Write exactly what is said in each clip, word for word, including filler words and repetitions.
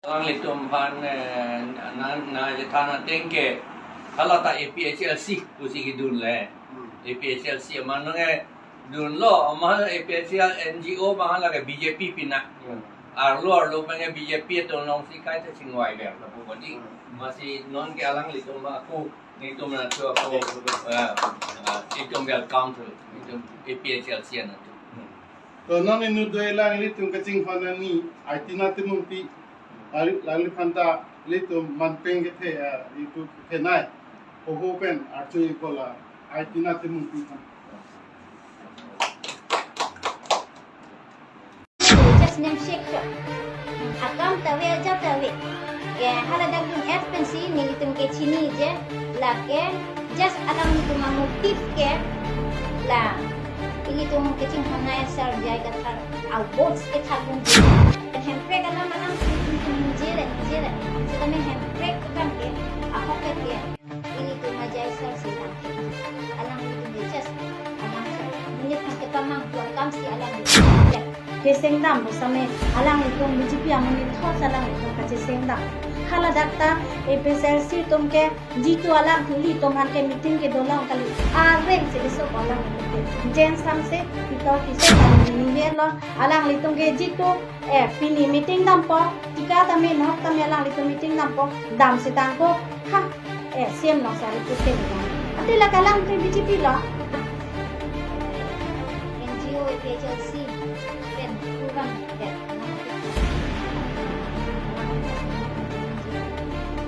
Alanglitum aphan, eh, na, na chethan ateng ke, hala ta A P H L C pusi kedun le. Hmm. A P H L C amat nang, eh, dunlo, amat A P H L N G O amat hala ke B J P pina. Hmm. Arlo arlo pen ke B J P atum alongsi kaita chingvai ber lapu bodi. Hmm. Amatsi non ke alanglitum ako, nelitum natu ako, eh, eh, itum welcome to, itum A P H L C natu. Hmm. To non inut do-an lang ilitum kachinghon ani, Aitina Timungpi, lali, lali aphan ta ilitum manpeng kethe, ah, itum kethenei. Hoho pen arju-ikpo la, Aitina Timungpi aphan. Just name check chot. Akam ta ave, ajat ta ave. Ke hala dak dun-et pensi nelitum ke chiniji, lake just alanglitum amotive ke la ilitum kachinghon nai Sar J I Kathar a-votes kethak dunji. Hemprek alam alanglitum ke ningje re, ningje re. Sitame hemprek abang ke, ahok ke, ilitum a-J I Sar si lang. Alanglitum ke just, alang, monit aphan kepamang pu akam si alanglitum ke. Keseng dam pu sitame alanglitum B J P amonit thot alanglitum kacheseng dam. Hala dak ta A P H L C atum ke jitu alang ilitum aphan ke meeting kedo long kali. Areng si iso alanglitum ke. Jen samse, ito kise kali ni lo, alanglitum ke jitu, eh, pini meeting dampo, tika tame, nok tame alanglitum meeting dampo, dam setang ko, ha, eh, C M along sari pute ni. Ante la alanglitum B J P lo. N G O, A P H L C, pen kurang, ya.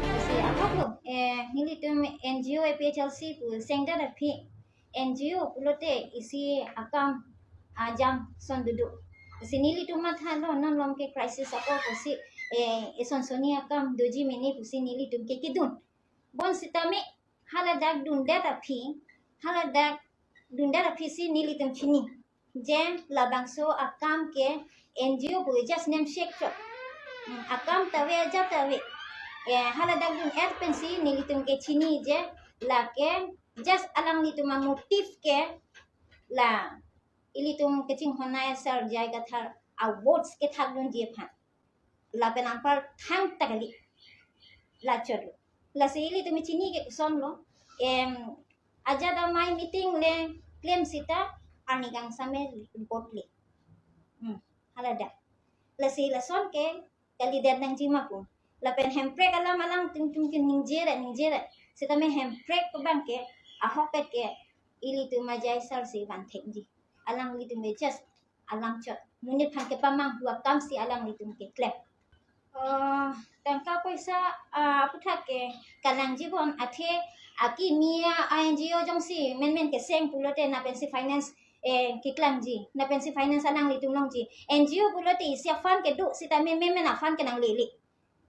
Kasi apa lo? Eh, nelitum N G O, A P H L C pu sengda aphi, N G O pulote isi akam ajam ason dodo. Si nelitum mathalo non along ke crisis ako pusi, eh, eson sonni akam doji mene pusi nelitum ke kedun. Bonsitame hala dak dundet aphi, hala dak dundet aphi si nelitum chini. Je labangso akam ke N G O pu just name check chot. Hmm, akam ta ave, ajat ta ave. Eh, hala dak dun-et pensi nelitum ke chiniji, lake just alanglitum amotive ke la ilitum kachinghon nai Sar J I Kathar a-votes kethak dunji aphan. Lapen anpar thangta kali. La chot lo. Lasi ilitum chini ke koson lo. Em, ajat amei meeting le klem sita arni kangsam report le. Hmm, hala dak. Lasi lason ke kalidet nangji ma pu. Lapen hemprek alam alangtum tum ke ningje re, ningje re. Sitame hemprek abang ke, ahok ke, ilitum a-J I Sar si van thekji. Alanglitum ke just alam chot. Monit aphan kepamang pu akam si alanglitum ke klem. Eh, tangka poisa, ah, aphuthak ke kalangji bon, athe akimi a-N G O jongsi menmen keseng pulote lapensi finance, eh, keklangji, lapensi finance alanglitum longji. N G O pulote isi a-fund kedo sitame menmen a-fund ke nanglele.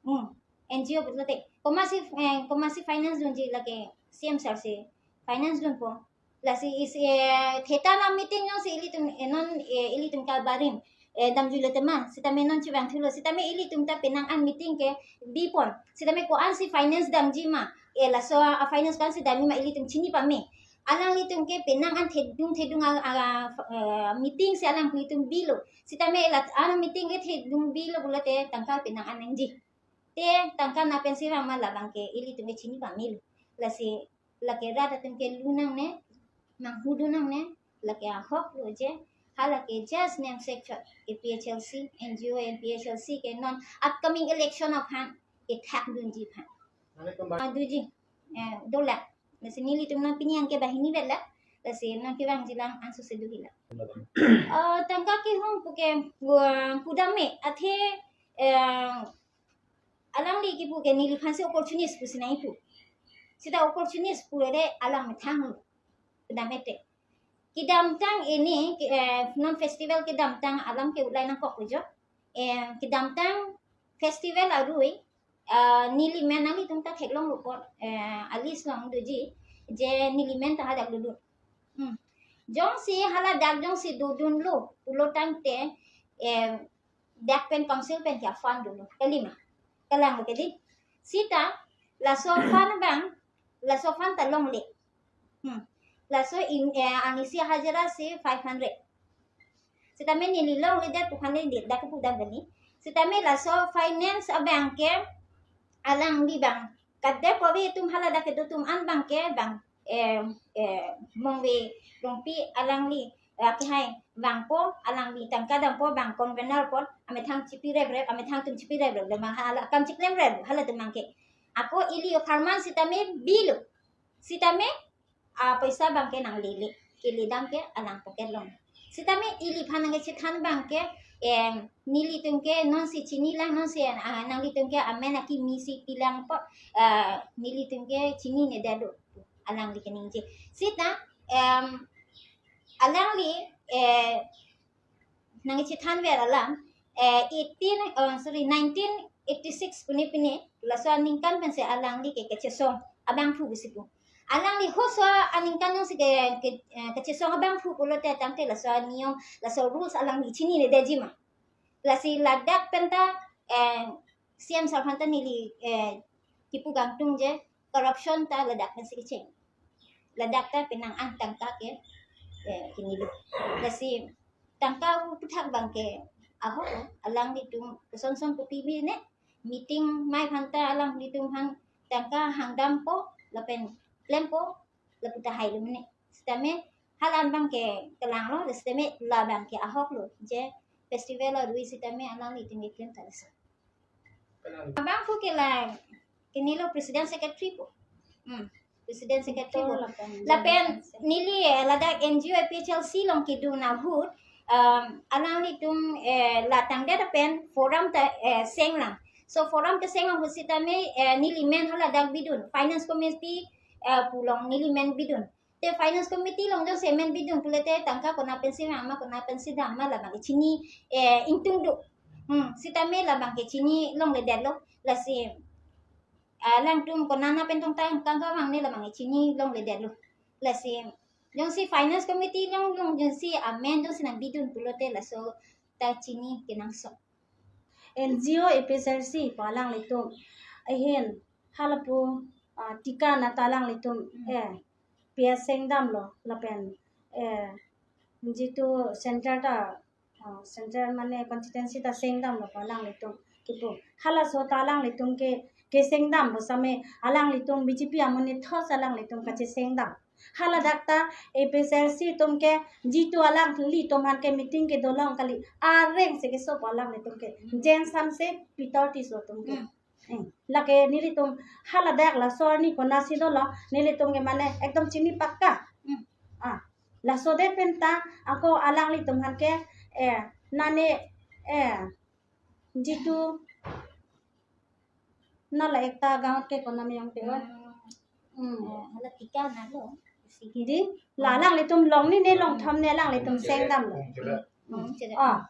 Hmm. N G O pulote. Komatsi, eh, komatsi finance dunji lake C M Sar si finance dunpo. Lasi isi, eh, theta na meeting jongsi ilitum, eh, non, eh, ilitum kabarim, eh, damjulo tema, sitame non chevang thulo, sitame ilitum ta penang an meeting ke bipon, sitame ko-ansi finance damji ma, eh, laso a-finance ko-ansi damji ma ilitum chini pame. Alanglitum ke penang an thedung thedung a, a, eh, meeting si alanglitum bilo, sitame la an meeting ke thedung bilo pulote tangka penang an nangji. Te tangka lapensi vang ma labang ke ilitum ke chini pamelo. Lasi lake rat atum ke lu nangne, nanghu do nangne, lake ahok lo je, hala ke just name check chot, A P H L C, N G O, A P H L C ke non upcoming election aphan kethak dunji aphan. Mane kemba- Ah, doji, eh, dolang. Lasi nelitum non pini yang ke banghini bela, lasi non kevangji lang anso si do hila. Eh, tangka kehong pu ke, gua, kudam me, athe, eh, alangli kipu ke neliphan si opportunist pusi nangkipu. Sita opportunist pulote alang methang lo. Kedam ete. Kedamtang ini, ke, eh, non festival kedamtang alam ke ulai nangkok lo jo. Eh, kedamtang festival arui, eh, neli men nanglitum ta theklonglo apot, eh, a-list along doji, je neli men ta hadak dodun. Hmm. Jongsi haladak jongsi dodunlo pulo tangte, eh, dak pen council pen ke a-fund dolo. Kali ma? Kalang lo kedi. Sita, laso fund abang, laso fund ta longle. Hmm. Laso in, eh, arnisi hajira si five hundred. Sitame neli longledet pu aphan le dak kepu dam kali. Sitame laso finance abang ke alangli bang. Kadokave atum haladak kedo atum an bang ke bang, eh, eh, Mongve Rongpi alangli, eh, kehai bangpo, alangli tangka dampo, bang convener po, amethang chipi rep rep, amethang atum chipi rep rep, bang hala kam chiklem rep, halatum bang ke. Ako ili apharman sitame bilo. Sitame, ah, paisa bang ke nanglele, kele dam ke alang pocket along. Sitame iliphan nangkechethan bang ke, em, nelitum ke nonsi chinilang, nonsi, ah, nanglitum ke amen akimi si pilangpo, ah, nelitum ke chininedetlo, alangli keningje. Sita, em, alangli, eh, nangkechethanver alam, eh, eighteen, oh, sorry, nineteen eighty-six pune pine, laso aningkan pensi alangli ke kechesong abangphu pusi pu. Alangli halaso aningkan jongsi ke, ke, eh, kechesong abangphu pulote tangte laso aniyom, laso rules alangli chininedetji ma. Lasi ladak penta, eh, C M sir aphan ta neli, eh, kipu kangtung je, corruption ta ladak pensi kecheng. Ladak ta penang an tangka ke, eh, kinilo. Lasi tangka aputhak bang ke ahok lo, alanglitum kosonson kopi bi ne, meeting mai aphan ta alanglitum aphan tangka hangdampo, lapen klempo, lapu ta hailo mene. Sitame hala an bang ke kelang lo, sitame la bang ke ahok lo, je festival arui sitame alanglitum keklem ta laso. Abangphu ke la, kenilo president secretary po. Hmm. President secretary po. Lapen neli, eh, ladak N G O A P H L C along kedun ahut, um, alanglitum, eh, la tangdet pen forum ta, eh, senglang. So forum keseng ahut sitame, eh, neli men haladak bidun. Finance committee, eh, pu along neli men bidun. Te finance committee along jongsi men bidun pulote tangka kona pensi vang ma, kona pensi dam ma labang chini, eh, ingtung do. Hmm, sitame labang ke chini longledetlo. Lasi, ah, alangtum kona na pen tong tang tangka vangne labang chini longledetlo. Lasi jongsi finance committee along, along jongsi amen jongsi nangbidun pulote laso ta chini kenangsot. N G O A P H L C pu alanglitum ahin halapu, ah, tika na ta alanglitum, eh, P S sengdamlo lapen, eh, jitu center ta, ah, center mane constituency ta sengdamlo pu alanglitum kipu. Halaso ta alanglitum ke, kesengdam pu sitame alanglitum B J P amonit thos alanglitum kachesengdam. Haladak ta A P H L C atum ke jitu alanglitum aphan ke meeting kedo long kali, areng si keso pu alanglitum ke. Jen Samse, Peter Tisso atum ke. Hmm. Hmm. Lake nelitum haladak laso arni konatsi dolo, nelitum ke mane ekdom chini pakka. Hmm. Ah, laso det penta ako alanglitum aphan ke, eh, nane, eh, jitu nala ekta gaon ke kona meyong te oi. Hmm. Hmm. Eh, hala tika na lo. Sigi. Di, la alanglitum long ni ne long thom ne alanglitum sengdamlo. Hmm, chere. Ah.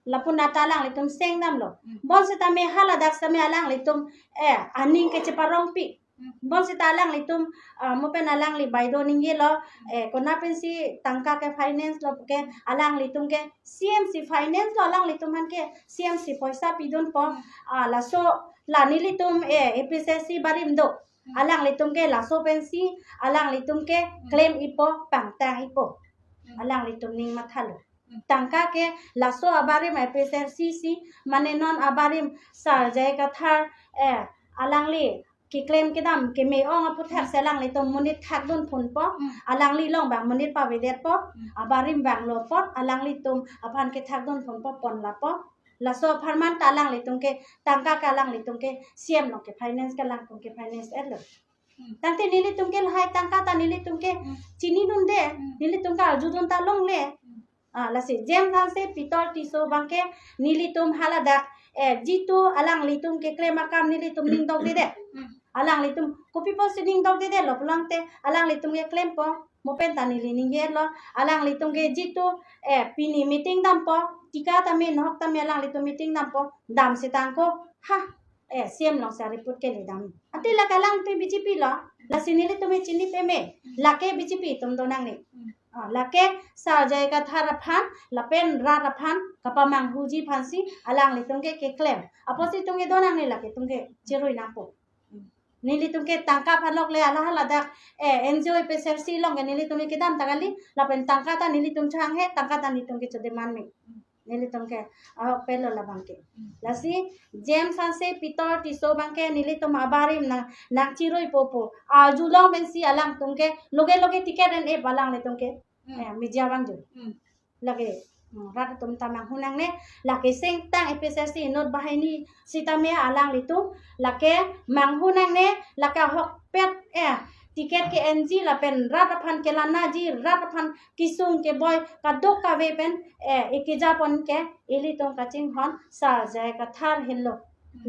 Lapu na ta alanglitum sengdamlo. Hmm. Bonsitame haladak sitame alanglitum, eh, aning kecheparongpi. Hmm. Bonsita alanglitum, ah, mo pen alangli baideo ningjelo, eh, kona pensi tangka ke finance lo ke alanglitum ke C M si finance lo, alanglitum aphan ke C M si poisa pidunpo. Hmm. Ah, laso la nelitum, eh, A P H L C barim do. Hmm. Alanglitum ke laso pensi alanglitum ke, hmm, claim-ipo, pangtang-ipo. Hmm. Alanglitum ning mathalo. Hmm. Tangka ke laso abarim A P H L C si, mane non abarim Sir J I Kathar, eh, alangli keclaim kedam keme-ong aputhak, hmm, si alanglitum monit thakdun phunpo, hmm, alangli along bang monit pavedetpo, hmm, abarim vanglo apot alanglitum aphan kethakdun phunpo, ponlapo. Laso apharman ta alanglitum ke tangka ke alanglitum ke C M along ke finance ke alangtum ke finance-etlo. Hmm. Tangte nelitum ke lahai tangka ta nelitum ke, hmm, chinidunde, hmm, nelitum ke arjudun ta longle. Hmm. Ah, lasi Jen Samse, Peter Tisso abang ke nelitum haladak, eh, jitu alanglitum keclaim akam nelitum ning dokdedet. Hmm. Alanglitum kopi pusi ning dokdedetlo pulote alanglitum keclaimpo. Mo pen ta neli ningjelo, alanglitum ke jitu, eh, pini meeting dampo, tika tame, nohok tame alanglitum meeting dampo, dam setang ko, ha, eh, C M along si report kele dam. Ante lake alanglitum B J P lo, lasi nelitum chini peme, lake B J P atum do nangne. Hmm. Ah, lake Sir J I Kathar aphan, lapen rat aphan kapamanghuji aphansi alanglitum ke keclaim. Apotsi itum ke do nangne, lake itum ke cherui nangpo. Hmm. Nelitum ke tangka aphan lokle, hala haladak, eh, N G O A P H L C along ke nelitum ke kedam ta kali, lapen tangka ta nelitum chehang he, tangka ta nelitum ke chodemand me. Nelitum ke ahokpet lo labang ke. Lasi James Hanse, Peter Tisso abang ke nelitum abarim nang nangchirui popo. Arjulong pensi alangtum ke loge loge ticket en-ep alanglitum ke. Hmm. Eh, media abang jo. Hmm. Lake, hmm, rat atum ta manghu nangne, lake sengtang A P H L C inut banghini sitame alanglitum, lake manghu nangne, lake ahokpet, eh, ticket ke-enji lapen rat aphan kelanaji, rat aphan kesung keboi kadokave pen, eh, ekejapon ke ilitum kachinghon Sar J I Kathar henlo.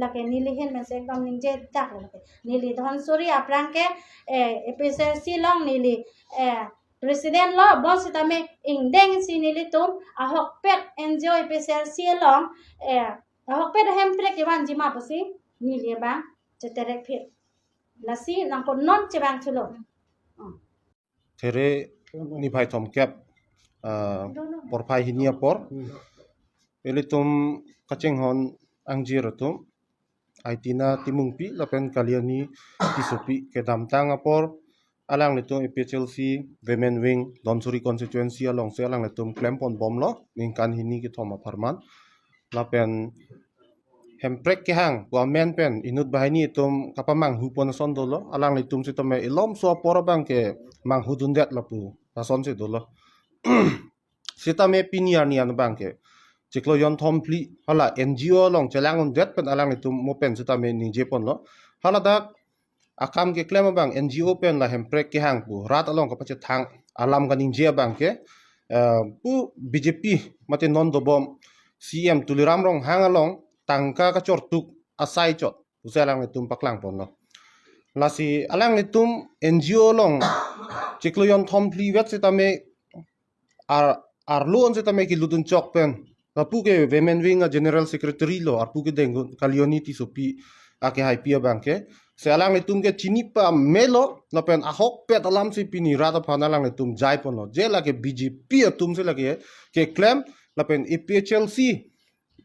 Lake neli ahin pensi ekdom ningjedak lo lake. Neli Dhansiri aphrang ke, eh, A P H L C along neli, eh, president lo, bonsitame ingdeng si nelitum ahokpet N G O A P H L C along, eh, ahokpet hemprek kevanji ma pusi neli abang cheterek phir. Lasi nangkok non chevang chulo. Hmm. There niphai thomkep, ah, porphai hini apor ilitum kachinghon angjir atum Aitina Timungpi lapen Kalyani Tissopi kedamtang apor alanglitum A P H L C Women Wing Dhansiri constituency alongsi alanglitum klempon bomlo ningkan hini kethom apharman. Lapen hemprek kehang pu amen pen inut banghini atum kapamanghu pon ason dolo, alanglitum sitame ilomso apor abang ke manghudundet lapu asonsi dolo. Sitame pini arni an abang ke chiklo jonthom phli hala N G O along chelang-undet pen alanglitum mo pen sitame ningje ponlo. Haladak akam keklem abang N G O pen la hemprek kehang pu rat along kapachethang alam kaningje abang ke, eh, pu B J P mate non dobom C M Tuliram Ronghang along tangka kachortuk asai chot pusi alanglitum paklang ponlo. Lasi alanglitum N G O along chiklo jonthom phli vet sitame ar arlo-an sitame kelutdun chok pen lapu ke Women Wing a General Secretary lo, arpu ke Denggun Kalyani Tissopi akehaipi abang ke. Si alanglitum ke chini pamelo lapen ahokpet alamsi pini rat aphan alanglitum jai ponlo. Je lake B J P atumsi lake keklem lapen A P H L C,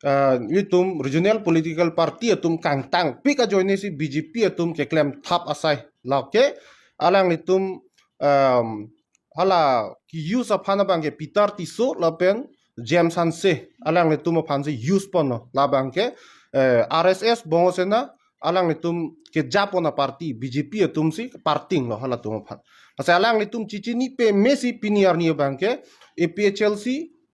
ah, itum regional political party atum kangtangpik ajoinesi B J P atum keklem thap asai. Lake alanglitum, um, hala ke-use aphan abang ke Peter Tisso lapen James Hanse alanglitum aphansi use ponlo. Labang ke, eh, R S S Bongo Sena alanglitum kejapon aparty B J P atumsi parting lo halatum aphan. Lasi alanglitum chechini pamesi pini arni abang ke A P H L C